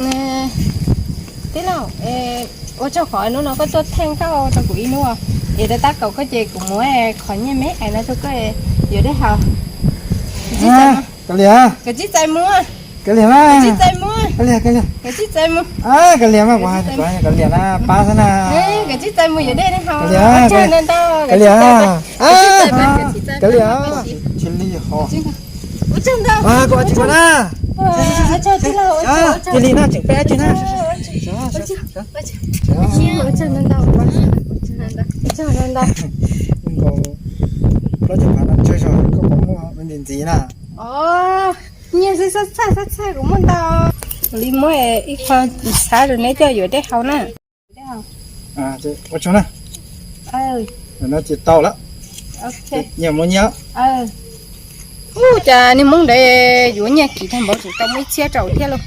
Tij laug, ua tsaug qhov hnub no koj tuaj theej nkauj rau kuv ib hnub, es rau tab kaum koj ces kuv muab qhov nyiaj me ais no rau koj yuav dej haus. Kav liam, kav liam, kav liam mas, kav liam, kav liam, kav liam mas, kuv hais kuv hais kav liam na, pab xwb na. Kav liam mas yuav dej haus, kav liam, kav liam, kav liam, tsis li ho, kuv tsis kov na. Cia li na, tseem peb tseg na. Plaub caug phav no tseg, koj puas muaj ntxiv ntxiv na? Nyiaj xwb, xab txhaj xab txhaj kuv muaj ntau. Kuv li muab ib qho xav rau neb coj yuav dej haus na. Ua tsaug na. No ces tau lawm. Nyiaj muab nyiaj. Ub, cas niag Hmoob ntawd yuav nyiaj kim tag npaum tseem tau muaj ib txhiab rau thiab lauj.